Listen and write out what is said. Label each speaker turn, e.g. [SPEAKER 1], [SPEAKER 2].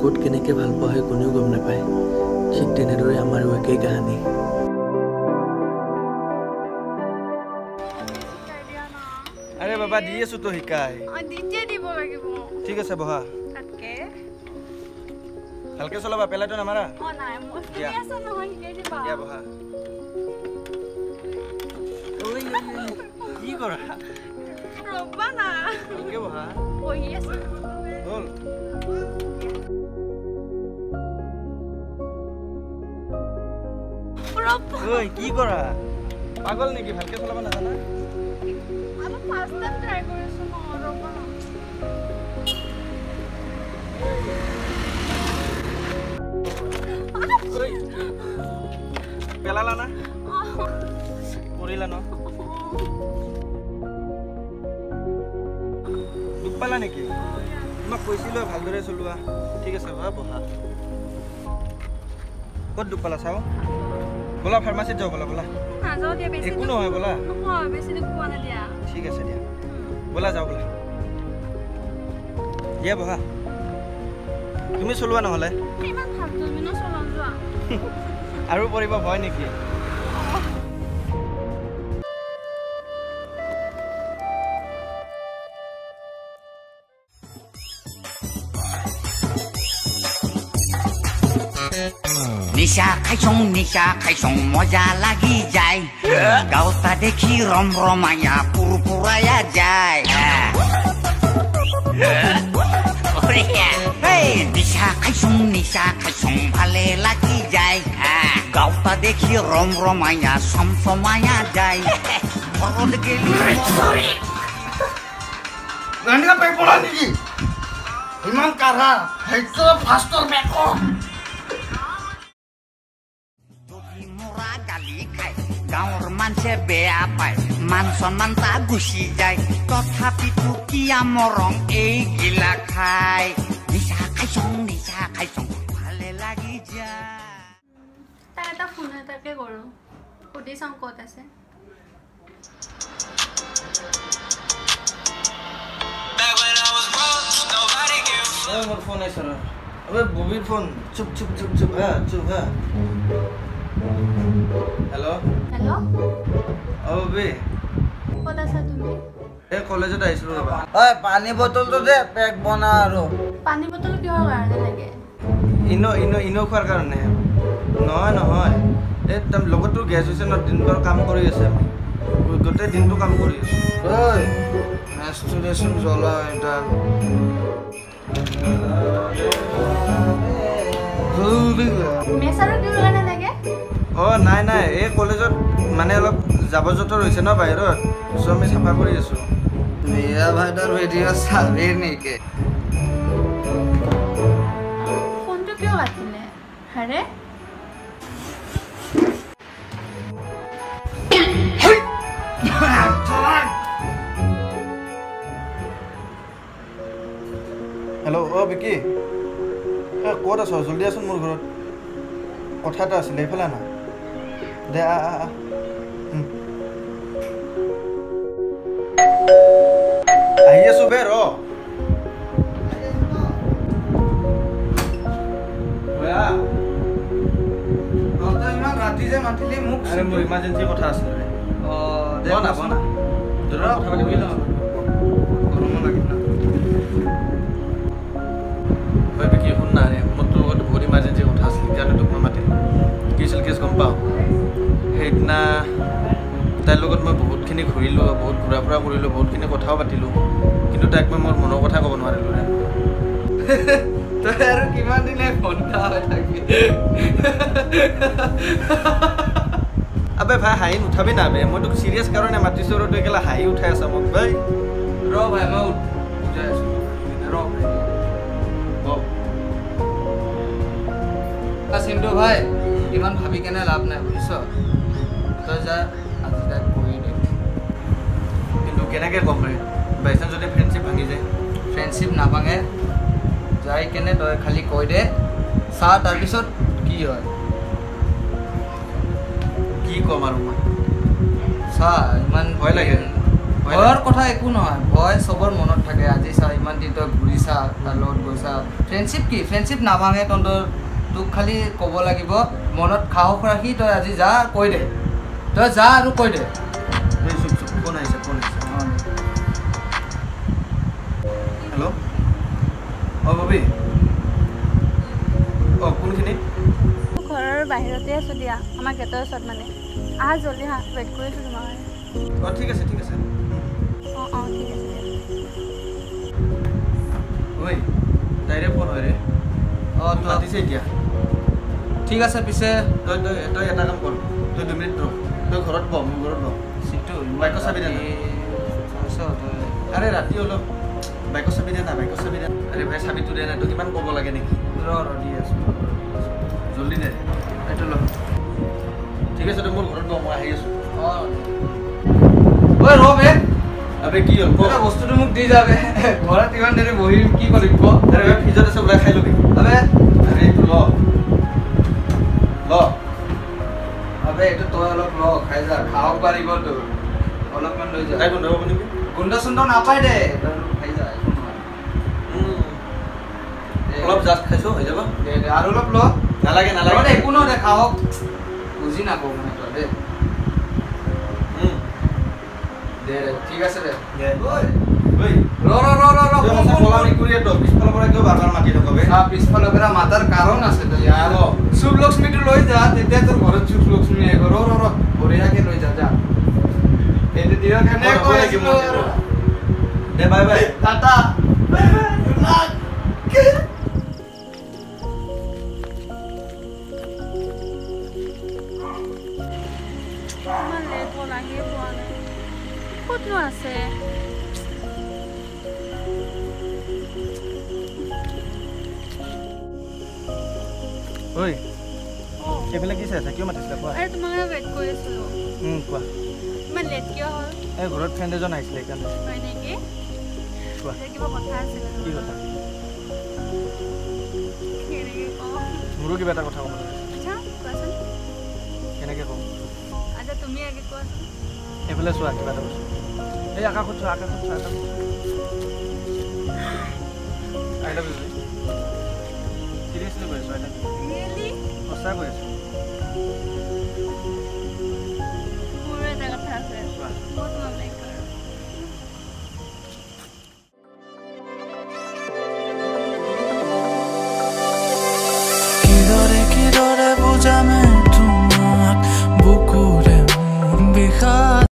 [SPEAKER 1] ক'ত কেনেকৈ ভাল পোৱা হয় কোনেও গম নাপায়। ঠিক তেনেদৰে আমাৰো একেই কাহানী।
[SPEAKER 2] আৰে বাবা, দি আছো তো শিকাই। ঠিক আছে, বহা। ভালকে চলাবা, পেলাইতো নামাৰা। দিয়া, বহা। কি কৰা? ভালকে বহা। হ'ল। ঐ, কি কৰা? পাগল নেকি? ভালকে চলাব নাজানা? পেলালা না, পৰিলা ন? দুখ পালা নেকি? তোমাক কৈছিলো ভালদৰে চলোৱা। ঠিক আছে, বহা বহা। ক'ত দুখ পালা চাওঁ। ব'লা, ফাৰ্মাচীত যাওঁ। ব'লা ব'লা। একো নহয়, ব'লা। ঠিক আছে দিয়া, ব'লা যাওঁ। ব'লা দিয়া, বহা। তুমি চলোৱা নহ'লে আৰু পৰিব ভয় নেকি?
[SPEAKER 3] নিশা খাইছং, নিশা খাইছং, মজা লাগি যায়। গাঁৱতা দেখি ৰম ৰমায়া পুৰপুৰায়া যায়। নিশা খাইছং, নিশা খাইছং, ভালে লাগি যায়। গাঁৱতা দেখি ৰম ৰমায়া চমচমায়া যায়। ঘৰত গেলি
[SPEAKER 4] নেকি ইমান কাঢ়া? সেইটো ফাৰ্ষ্টৰ বেকত
[SPEAKER 3] গালি খায়, গাঁৱৰ মানুহে বেয়া পায়, মান সন্মান তা গুচি যায়। তথাপিতো কিয়া মৰং এইগিলা খাই। নিচা খাইছং, নিচা খাইছং, ভালে লাগি যায়।
[SPEAKER 5] তাই এটা ফোন এটাকে কৰোঁ, সুধি চাওঁ ক'ত আছে।
[SPEAKER 2] মোৰ ফোন আহিছে ৰ। আবে ববিৰ ফোন। চুপ চুপ চুপ চুপ, হা, চুপ হা। হেল্ল'।
[SPEAKER 5] হেল্ল'।
[SPEAKER 2] অ ববি,
[SPEAKER 5] ক'ত আছা তুমি?
[SPEAKER 2] এই কলেজত আহিছিলোঁ ৰ'বা।
[SPEAKER 4] ঐ, পানী বটলটো দে, পেক বনা আৰু।
[SPEAKER 5] পানী বটল কিহৰ কাৰণে লাগে?
[SPEAKER 2] ইন' ইন' ইন' খোৱাৰ কাৰণে। নহয় নহয়, এই তাৰ লগত তোৰ গেছ হৈছে ন, দিনভৰ কাম কৰি আছে, আমি গোটেই দিনটো কাম কৰি আছোঁ।
[SPEAKER 4] ঐ, মেচটো দেচোন জ্বলা এডাল। জলদি কৰ।
[SPEAKER 5] মেচ আৰু কিহৰ কাৰণে লাগে?
[SPEAKER 2] অঁ নাই নাই, এই কলেজত মানে অলপ জাবৰ জোঁথৰ হৈছে ন বাহিৰত, চ' আমি চাফা কৰি আছোঁ।
[SPEAKER 4] মীৰা ভাইদাৰ ভিডিঅ' চাবি নেকি?
[SPEAKER 5] ফোনটো কিয় কাটিলে? হাৰে।
[SPEAKER 2] হেল্ল'। অ বিকি, এই ক'ত আছ? জলদি আছোন মোৰ ঘৰত, কথা এটা আছিলে। এইফালে আনা দে, আ আ আ। আহি আছো বে, ৰ।
[SPEAKER 4] তই ইমান ৰাতি যে মাতিলি মোক?
[SPEAKER 2] আৰে মোৰ ইমাৰ্জেঞ্চি কথা আছিলে ৰে।
[SPEAKER 4] অ দে।
[SPEAKER 2] বনা বনা,
[SPEAKER 4] ৰ,
[SPEAKER 2] কথা পাতিব।
[SPEAKER 4] বহি লওঁ, গৰমো লাগিল না।
[SPEAKER 2] হয় বিকি, শুন না ৰে, মোৰ তোৰ লগত বহুত ইমাৰ্জেঞ্চি কথা আছিল, সেইকাৰণে তোক মই মাতিলোঁ। কি আছিল কেছ গম পাওঁ? সেইদিনা তাইৰ লগত মই বহুতখিনি ঘূৰিলোঁ, বহুত ঘূৰা ফুৰা কৰিলোঁ, বহুতখিনি কথাও পাতিলোঁ, কিন্তু তাইক মই মোৰ মনৰ কথা ক'ব নোৱাৰিলোঁ ৰে।
[SPEAKER 4] তই আৰু কিমান দিনে বন্ধা হৈ থাকিবি?
[SPEAKER 2] আবে ভাই, হাঁহি নুঠাবি না বে। মই তোক চিৰিয়াছ কাৰণে মাতিছোঁ আৰু তই কেলা হাঁহি উঠাই আছ মোক ভাই।
[SPEAKER 4] ৰ ভাই, মই বুজাই আছো, ৰ ভাই। চিন্তু ভাই, ইমান ভাবি কেনে লাভ নাই, বুজিছ? তই যা, আজি তাইক কৈ দে।
[SPEAKER 2] কিন্তু কেনেকৈ ক'ম ৰে? বাই চান্স যদি ফ্ৰেণ্ডশ্বিপ ভাঙি যায়?
[SPEAKER 4] ফ্ৰেণ্ডশ্বিপ নাভাঙে। যাই কেনে তই খালি কৈ দে, চা তাৰপিছত কি হয়।
[SPEAKER 2] কি ক'ম আৰু মই?
[SPEAKER 4] চা, ইমান
[SPEAKER 2] ভয় লাগে।
[SPEAKER 4] ভয়ৰ কথা একো নহয়, ভয় চবৰ মনত থাকে। আজি চা ইমান দিন তই ঘূৰিছা, তাৰ লগত গৈছা, ফ্ৰেণ্ডশ্বিপ কি, ফ্ৰেণ্ডশ্বিপ নাভাঙে তহঁতৰ। তোক খালি ক'ব লাগিব, মনত সাহস ৰাখি তই আজি যা, কৈ দে, তই যা আৰু কৈ দে।
[SPEAKER 2] ফোন আহিছে, ফোন আহিছে। হেল্ল' অঁ ববী, অঁ কোনখিনি?
[SPEAKER 5] ঘৰৰ বাহিৰতে আছোঁ দিয়া, আমাৰ গেটৰ ওচৰত মানে। আহা জল্দি, হা, ৱেইট কৰি আছোঁ তোমাৰ কাৰণে।
[SPEAKER 2] অঁ ঠিক আছে, ঠিক আছে।
[SPEAKER 5] অঁ অঁ ঠিক আছে দিয়া।
[SPEAKER 2] ঐ তাইৰে ফোন হয় ৰে।
[SPEAKER 4] অঁ
[SPEAKER 2] তোক মাতিছে এতিয়া।
[SPEAKER 4] ঠিক আছে পিছে
[SPEAKER 2] তই তই তই এটা কাম কৰ, তই 2 মিনিট ৰ, তই ঘৰত বহ, মোৰ ঘৰত বহ।
[SPEAKER 4] চিটু
[SPEAKER 2] বাইকৰ চাবি দে না। আৰে ৰাতি অলপ বাইকৰ চাবি দে না, বাইকৰ চাবি দে। আৰে ভাই চাবিটো দে না, তোক ইমান ক'ব লাগে নেকি?
[SPEAKER 4] ৰ ৰ দি আছোঁ,
[SPEAKER 2] জল্দি দে।
[SPEAKER 4] এইটো ল।
[SPEAKER 2] ঠিক আছে, তই মোৰ ঘৰত বহ, মই আহি আছোঁ।
[SPEAKER 4] অঁ ঐ ৰ বে।
[SPEAKER 2] আবে কি হ'ল ক?
[SPEAKER 4] বস্তুটো মোক দি যাবে, ঘৰত ইমান দেৰি বহি কি কৰিম ক?
[SPEAKER 2] আৰে ভাই ফ্ৰিজত আছে, ওলাই খাই ল'বি।
[SPEAKER 4] আবে
[SPEAKER 2] আৰে এইটো ল ল।
[SPEAKER 4] আবে এইটো তই অলপ ল, খাই যা, খাওক পাৰিব তোৰ, অলপমান লৈ যা।
[SPEAKER 2] তাই গোন্ধ পাব নেকি?
[SPEAKER 4] গোন্ধ চোন্ধ নাপায় দে, খাই যা, একো নহয়।
[SPEAKER 2] অলপ জাষ্ট খাইছোঁ, হৈ যাব।
[SPEAKER 4] দে দে আৰু অলপ ল।
[SPEAKER 2] নালাগে নালাগে,
[SPEAKER 4] একো নহয় দে, খাওক। বুজি নাপাওঁ মানে তই দে। দে দে ঠিক আছে দে। ৰ ৰ ৰ ৰ ৰ,
[SPEAKER 2] পিছফালৰ পৰা কিয় বাৰ বাৰ মাতি থাক বে?
[SPEAKER 4] পিছফালৰ পৰা মাতাৰ কাৰণ আছে তই ইয়াৰ। শুভ লক্ষ্মীটো লৈ যা, তেতিয়া তোৰ ঘৰত শুভ লক্ষ্মী আহিব। ৰ ৰ ৰ, বঢ়িয়াকে লৈ যা, যা। এইটো দিনৰ কাৰণে কৈ আছিলো।
[SPEAKER 2] দে বাই বাই,
[SPEAKER 4] টাটা।
[SPEAKER 5] ইমান লেট হ'ল, আহিয়ে পোৱা নাই, ক'তনো আছে?
[SPEAKER 2] ঐ এইফালে কি চাই আছা? কিয় মাতিছিলা কোৱা?
[SPEAKER 5] আৰে তোমাৰ কাৰণে ৱেইট কৰি আছিলোঁ।
[SPEAKER 2] কোৱা।
[SPEAKER 5] ইমান লেট কিয় হ'ল?
[SPEAKER 2] এই ঘৰত ফ্ৰেণ্ড এজন আহিছিলে সেইকাৰণে।
[SPEAKER 5] হয় নেকি?
[SPEAKER 2] কোৱা।
[SPEAKER 5] কিবা কথা আছিলে।
[SPEAKER 2] কি কথা?
[SPEAKER 5] কেনেকৈ কওঁ?
[SPEAKER 2] মোৰো কিবা এটা কথা ক'ব লাগে।
[SPEAKER 5] আচ্ছা কোৱাচোন।
[SPEAKER 2] কেনেকৈ কওঁ?
[SPEAKER 5] আচ্ছা তুমি আগে কোৱাচোন।
[SPEAKER 2] এইফালে চোৱা, কিবা এটা কৈছোঁ। এই আকাশত চোৱা, আকাশত চোৱা, আকাশত চোৱা। I love you. Seriously কৈ আছোঁ, I love you.
[SPEAKER 5] Really?
[SPEAKER 2] সঁচা কৈ আছোঁ।
[SPEAKER 5] মোৰো এটা কথা আছে।